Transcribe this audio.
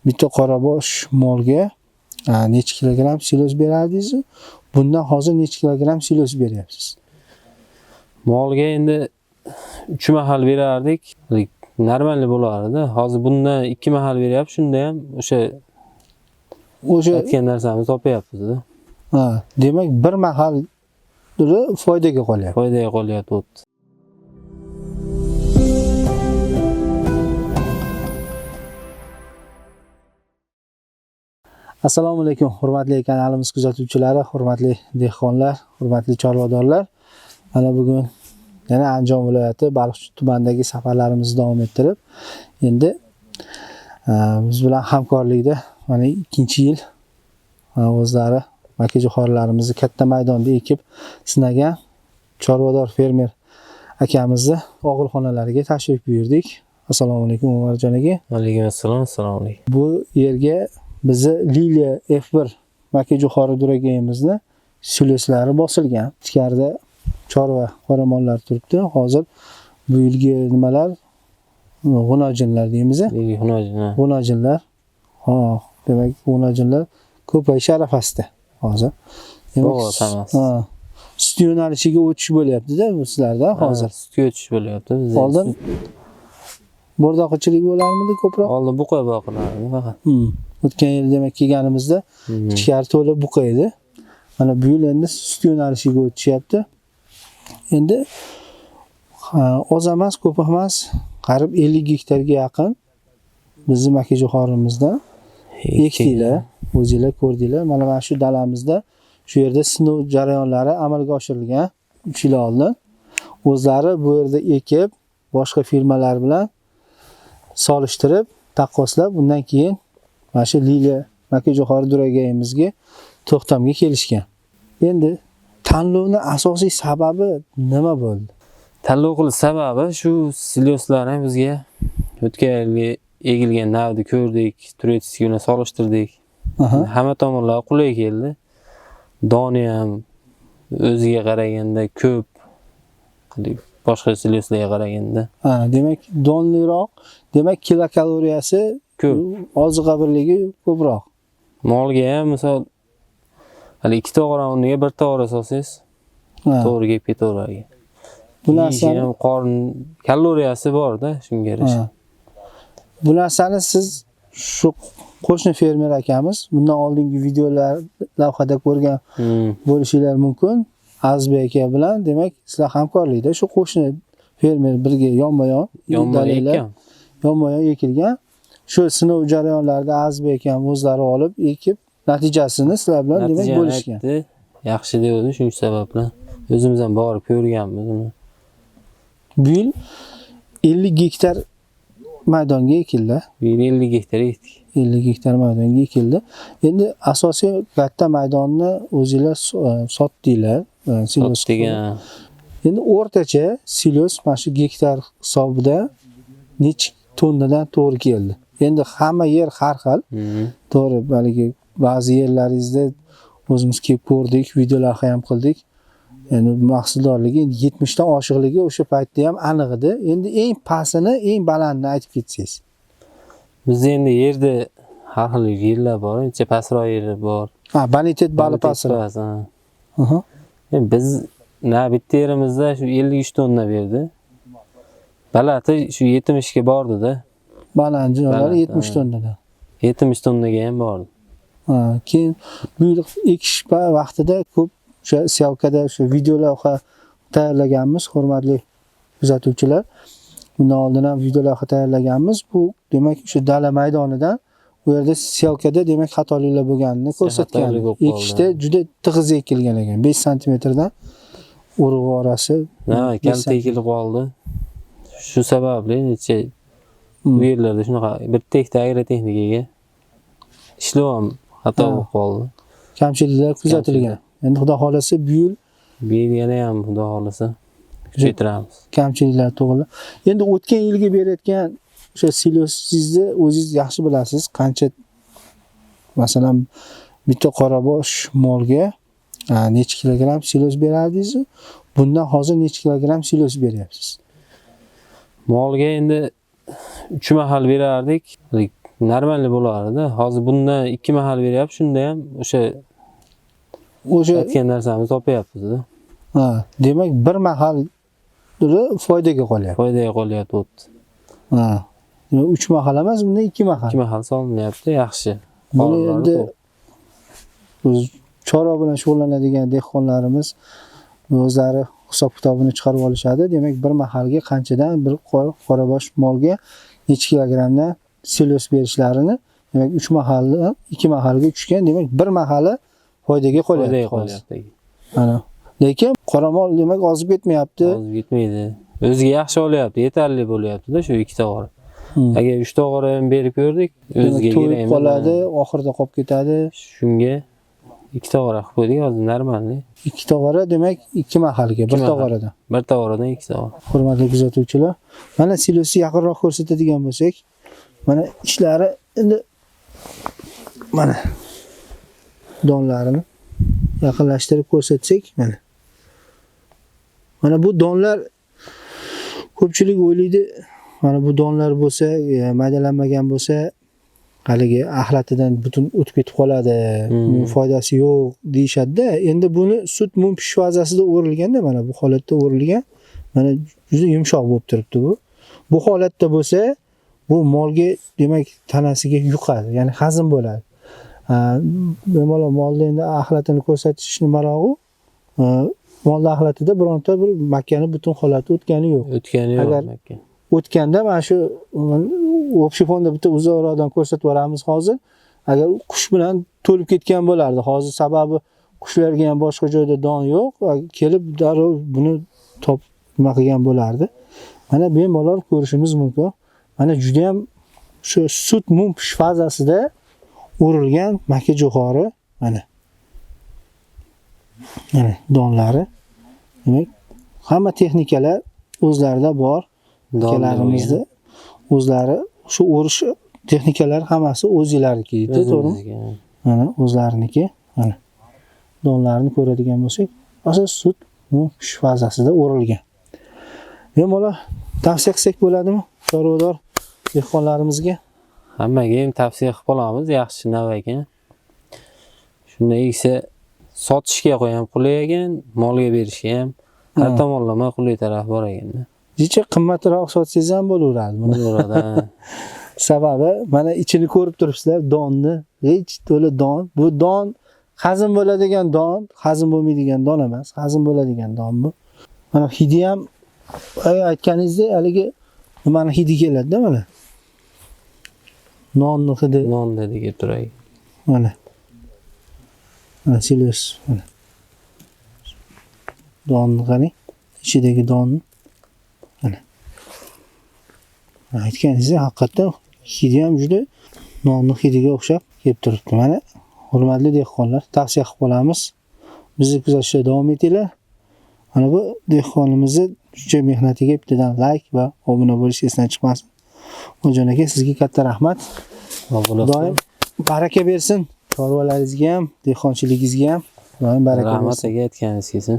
Bitta qorabosh molga necha kilogramm silos berardingiz? Bundan hozir necha kilogramm silos beryapsiz? Molga endi 3 mahal berardik. Normal bo'lardi. Hozir bundan 2 mahal beryapmiz, shunda ham o'sha aytgan narsamizni topyapmiz-da. Ha, demak bir mahal foydaga qolyapti. Foydaga qolyapti. Assalomu alaykum hurmatli kanalimiz kuzatuvchilari, hurmatli dehqonlar, hurmatli chorvadorlar. Mana bugun yana Andijon viloyati Baliqchi tumanidagi safarlarimizni davom ettirib, endi biz bilan hamkorlikda mana 2-yil o'zlari makkajo'xorilarimizni katta maydonda ekib sinagan chorvador fermer akamizni og'ilxonalariga tashrif buyurdik. Assalomu alaykum Umarjon aka. Alaykum assalom, assalomu alaykum. Bu yerga bizni Liliya F1 makkajo'xori duragayimizni siloslari bosilgan. Ichkarida chorva qoramollar turibdi. Hozir bu yilgi nimalar? G'unojinlar deymiz. G'unojinlar. G'unojinlar. Ha, demak g'unojinlar ko'payish arafasida hozir. Demak, ha, sut yo'nalishiga o'tish bo'lyapti-da bu sizlarda hozir. Sutga o'tish bo'lyapti bizda. Oldin bo'rdoqichilik bo'larmidi ko'proq? Oldin buqa boqilardi faqat. O'tgan yil demak kelganimizda ichkari to'la buqa edi. Mana bu yil endi sut yo'nalishiga o'tishyapti. Endi oz emas, ko'p emas, qarib 50 gektarga yaqin bizni makkajo'xorimizda ekdinglar, o'zinglar ko'rdinglar. Mana shu dalamizda shu yerda sinov jarayonlari amalga oshirilgan 3 yil oldin. O'zlari bu yerda ekib, boshqa firmalar bilan solishtirib, taqqoslab, undan keyin mana shu Liliya makkajo'xori duragayimizga to'xtamga kelishgan. Endi tanlovning asosiy sababi nima bo'ldi? Tanlov qilish sababi shu siloslarni bizga o'tgan yilgi egilgan navni ko'rdik, turetskiy bilan solishtirdik. Hamma tomonlar qulay keldi. Doni ham o'ziga qaraganda ko'p, boshqa siloslarga qaraganda. Ha, demak donliroq, demak kilokaloriyasi ko'p, oziqa birligi ko'proq. Molga ham misol hali 2 to'g'ra o'rniga 1 to'g'ra solsangiz, to'g'ri kelib ketaveradi. Bu narsani ham qorin kaloriyasi bor-da, shunga yarasha. Bu narsani siz shu qo'shni fermer akamiz, bundan oldingi videolar lavhada ko'rgan bo'lishinglar mumkin. Azizbek aka bilan demak sizlar hamkorlikda shu qo'shni fermer birga yonma-yon yonma-yon ekilgan. Shu sinov jarayonlarida Azizbek akam o'zlari olib ekib, natijasini sizlar bilan demak bo'lishgan. Yaxshi deydi, shu sababli o'zimiz ham borib ko'rganmiz uni. Bu yil 50 gektar maydonga ekildi. Bu yil 50 gektar ekdik. 50 gektar maydonga ekildi. Endi asosiy katta maydonni o'zinglar sotdinglar. Silos degan. Endi o'rtacha silos mana shu gektar hisobida necha tonnadan to'g'ri keldi? Endi hamma yer har xil. To'g'ri, balki ba'zi yerlaringizda o'zimiz kelib ko'rdik, videolar ham qildik. Endi mahsuldorligi endi 70 dan oshiqligi o'sha paytda ham aniq edi. Endi eng pastini, eng balandini aytib ketsangiz. Bizda endi yerda har xil yerlar bor, ancha pastroq yeri bor. Ha, bonitet bali pastroq. Endi biz na bitta yerimizda shu 53 tonna berdi. Balati shu 70 ga bordi-da. Baland joylari 70 tonnadan. 70 tonnaga ham bordi. Ha, keyin bu yil ekish vaqtida ko'p o'sha syalkada o'sha video lavha tayyorlaganmiz, hurmatli kuzatuvchilar. Bundan oldin ham video lavha tayyorlaganmiz. Bu demak o'sha dala maydonidan u yerda syalkada demak xatoliklar bo'lganini ko'rsatgan. Ekishda juda tig'iz ekilgan ekan. 5 santimetrdan urug' orasi. Ha, kalta ekilib qoldi. Shu sababli necha bu yerlarda shunaqa bitta ikkita agrotexnikaga ishlov ham xato bo'lib qoldi. Kamchiliklar kuzatilgan. Endi Xudo xolasa bu yil yana ham Xudo xolasa kuchaytiramiz. Kamchiliklar to'g'ri. Endi o'tgan yilga berayotgan o'sha silosingizni o'zingiz yaxshi bilasiz, qancha masalan bitta qorabosh molga necha kilogramm silos berardingiz? Bundan hozir necha kilogramm silos beryapsiz? Molga endi 3 mahal berardik. Normalniy bo'lardi. Hozir bundan 2 mahal beryapti, shunda ham o'sha aytgan narsamizni topyapmiz-da. Ha, demak bir mahal foydaga qolyapti. Foydaga qolyapti o'tdi. Ha. Demak 3 mahal emas, bunda 2 mahal. 2 mahal solinyapti, yaxshi. Buni endi o'z chorva bilan shug'ullanadigan dehqonlarimiz o'zlari hisob kitobini chiqarib olishadi. Demak, bir mahalga qanchadan bir qorabosh molga necha kilogrammdan silos berishlarini, demak 3 mahaldan 2 mahalga tushgan, demak bir mahali foydaga qolyapti. Foydaga qolyapti. Ana. Lekin qoramol demak ozib ketmayapti. Ozib ketmaydi. O'ziga yaxshi olyapti, yetarli bo'lyapti-da shu 2 tog'ora. Agar 3 tog'ora ham berib ko'rdik, o'ziga kerak qoladi, oxirida qolib ketadi. Shunga 2 tog'ora qilib qo'ydik, hozir normalniy. 2 tog'ora demak 2 mahalga, bir tog'oradan. Bir tog'oradan 2 tog'ora. Hurmatli kuzatuvchilar, mana silosni yaqinroq ko'rsatadigan bo'lsak, mana ishlari endi mana donlarini yaqinlashtirib ko'rsatsak, mana. Mana bu donlar ko'pchilik o'ylaydi, mana bu donlar bo'lsa, maydalanmagan bo'lsa, haligi axlatidan butun o'tib ketib qoladi, foydasi yo'q deyishadi-da. Endi buni sut mum pish fazasida o'rilganda, mana bu holatda o'rilgan, mana juda yumshoq bo'lib turibdi bu. Bu holatda bo'lsa, bu molga demak tanasiga yuqadi, ya'ni hazm bo'ladi. Bemalol molni endi axlatini ko'rsatishni marog'i, molni axlatida bironta bir makkani butun holati o'tgani yo'q. O'tgani yo'q. Agar o'tganda mana shu общий fonda bitta uzoqroqdan ko'rsatib yuboramiz hozir. Agar qush bilan to'lib ketgan bo'lardi. Hozir sababi qushlarga ham boshqa joyda don yo'q, kelib darrov buni top nima qilgan bo'lardi. Mana bemalol ko'rishimiz mumkin. Mana juda ham shu sut mum pish fazasida o'rilgan makka jo'xori mana. Mana donlari. Demak, hamma texnikalar o'zlarida bor. Akalarimizda o'zlari shu o'rish texnikalari hammasi o'zinglarniki edi, to'g'rimi? Mana o'zlariniki. Mana donlarni ko'radigan bo'lsak, asosan sut mum pish fazasida o'rilgan. Bemalol tavsiya qilsak bo'ladimi chorvador dehqonlarimizga? Hammaga ham tavsiya qilib qolamiz, yaxshi nav ekan. Shunda eksa sotishga ham qulay ekan, molga berishga ham har tomonlama qulay taraf bor ekanda. Jicha qimmatroq sotsangiz ham bo'laveradi buni. Bo'laveradi. Sababi mana ichini ko'rib turibsizlar, donni, hech to'la don. Bu don hazm bo'ladigan don, hazm bo'lmaydigan don emas, hazm bo'ladigan don bu. Mana hidi ham aytganingizdek haligi nimani hidi keladi-da mana. Nonni hidi. Non dedi kelib turadi. Mana. Mana silos, mana. Donni qarang, ichidagi donni. Mana. Aytganingizdek haqiqatdan hidi ham juda nonni hidiga o'xshab kelib turibdi. Mana hurmatli dehqonlar, tavsiya qilib qolamiz. Bizni kuzatishda davom etinglar. Mana bu dehqonimizni shuncha mehnatiga bittadan like va obuna bo'lish esdan chiqmasin. O'ljon aka, sizga katta rahmat. Doim baraka bersin. Chorvalaringizga ham, dehqonchiligingizga ham doim baraka Rahmat bersin. aka, aytganingiz kelsin.